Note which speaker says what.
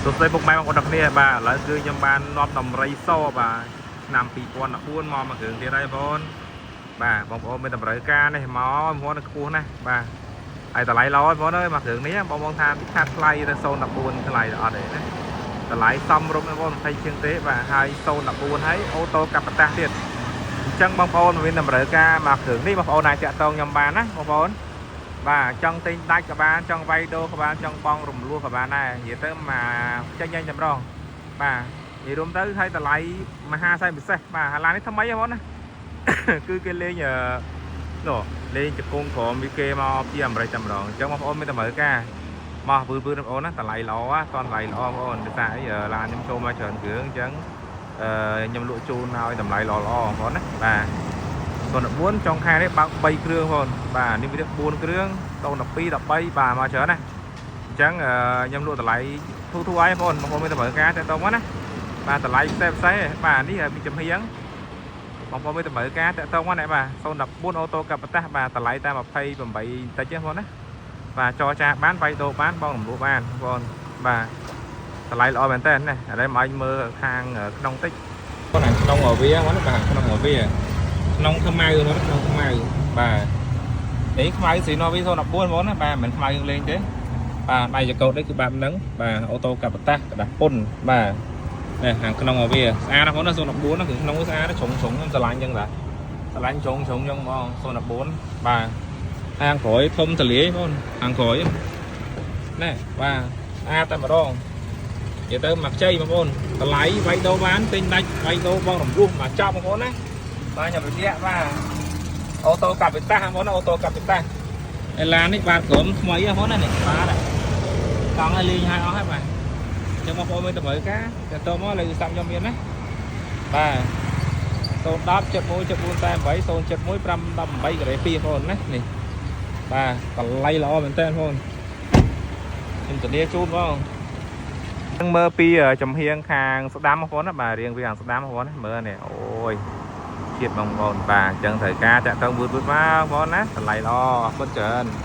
Speaker 1: សួស្តីពុកម៉ែបងប្អូនទាំងគ្នាបាទឥឡូវគឺខ្ញុំបាននាំដំរីសបាទឆ្នាំ2014មកមួយគ្រឿងទៀតហើយបងប្អូនបាទបងប្អូនមានតម្រូវការនេះមកបងប្អូនខ្ពស់ណាស់បាទហើយតម្លៃល្អបងប្អូនអើយមួយគ្រឿងនេះបងបងថាខាត់ថ្លៃទៅ014ថ្លៃអត់ទេណាតម្លៃសមរម្យបងប្អូន20ជាងទេបាទហើយ014ហើយអូតូកាប់បតាស់ទៀតអញ្ចឹងបងប្អូនមានតម្រូវការមួយគ្រឿងនេះបងប្អូនអាចតាក់ទងខ្ញុំបានណាបងប្អូន បាទចង់ទិញដាច់ក៏បានចង់វាយដូរក៏បានចង់បងរំលោះក៏បានដែរនិយាយទៅមកចេញញ៉ាញ់តែម្ដងបាទនិយាយរួមទៅឲ្យតម្លៃមហាសែនពិសេសបាទហាឡាននេះថ្មីហ៎បងណា គឺគេលេងអឺនោះលេងជង្គង់ក្រមវាគេមកពីអាមេរិកតែម្ដងអញ្ចឹងបងប្អូនមានតម្រូវការមកពឺពឺបងប្អូនណាតម្លៃល្អតតម្លៃល្អបងប្អូនដោយសារអីឡានខ្ញុំចូលមកច្រើនគ្រឿងអញ្ចឹងអឺខ្ញុំលក់ជូនឲ្យតម្លៃល្អល្អបងប្អូនណាបាទ 04ចុងខែនេះបើក3គ្រឿងបងបាទនេះវា4គ្រឿង012 13បាទមកច្រើនណាអញ្ចឹងខ្ញុំលក់តម្លៃធូរធូរឲ្យបងបងប្អូនមានតម្រូវការតែតមកណាបាទតម្លៃផ្សេងផ្សេងបាទនេះមានចំហៀងបងប្អូនមានតម្រូវការតាក់ទងមកណាបាទ014អូតូកាប់តាស់បាទតម្លៃតែ28តិចទេបងណាបាទចរចាបានវាយដូរបានបងរំលោះបានបងប្អូនបាទតម្លៃល្អមែនតើណាឥឡូវមកឲ្យមើលខាងក្នុងតិចបងខាងក្នុងវាបងណាបាទក្នុងវា ក្នុងខ្មៅនោះក្នុងខ្មៅបាទនេះខ្មៅស៊ីណូវី014ហ្មងណាបាទមិនខ្មៅយើងលេងទេបាទដៃចកោតនេះគឺបែបហ្នឹងបាទអូតូកាប់តាស់กระដាស់ពុនបាទនេះខាងក្នុងរបស់វាស្អាតណាស់បងណា014ហ្នឹងគឺក្នុងវាស្អាតជ្រុងជ្រុងខ្ញុំស្រឡាញ់អញ្ចឹងបាទស្រឡាញ់ជ្រុងជ្រុងអញ្ចឹងហ្មង014បាទខាងក្រោយធំទលាយបងខាងក្រោយណែបាទស្អាតតែម្ដងនិយាយទៅមកខ្ចីបងប្អូនតម្លៃវាយដូរបានទិញដាច់វាយដូរបងរំលោះមកចប់បងប្អូនណា បាទខ្ញុំបញ្ជាក់បាទអូតូកាពីតាបងប្អូនអូតូកាពីតាអេឡាននេះបាទក្រុមថ្មីបងប្អូនណានេះបាទកង់ឲ្យលេងឲ្យអស់ហើយបាទអញ្ចឹងបងប្អូនមានតម្រូវការតើតមកលេខទូរស័ព្ទខ្ញុំមានណាបាទ010 71 74 88 071 518ការ៉េ2បងប្អូនណានេះបាទតម្លៃល្អមែនតើបងប្អូនខ្ញុំធានាជូនបងនឹងមើលពីចំហៀងខាងស្ដាំបងប្អូនណាបាទរៀងវាខាងស្ដាំបងប្អូនណាមើលនេះអូយ ជាតិបងប្អូនបាទអញ្ចឹងត្រូវការតាក់ទងវឺតវឺតមកបងប្អូនណាតម្លៃល្អអរគុណច្រើន។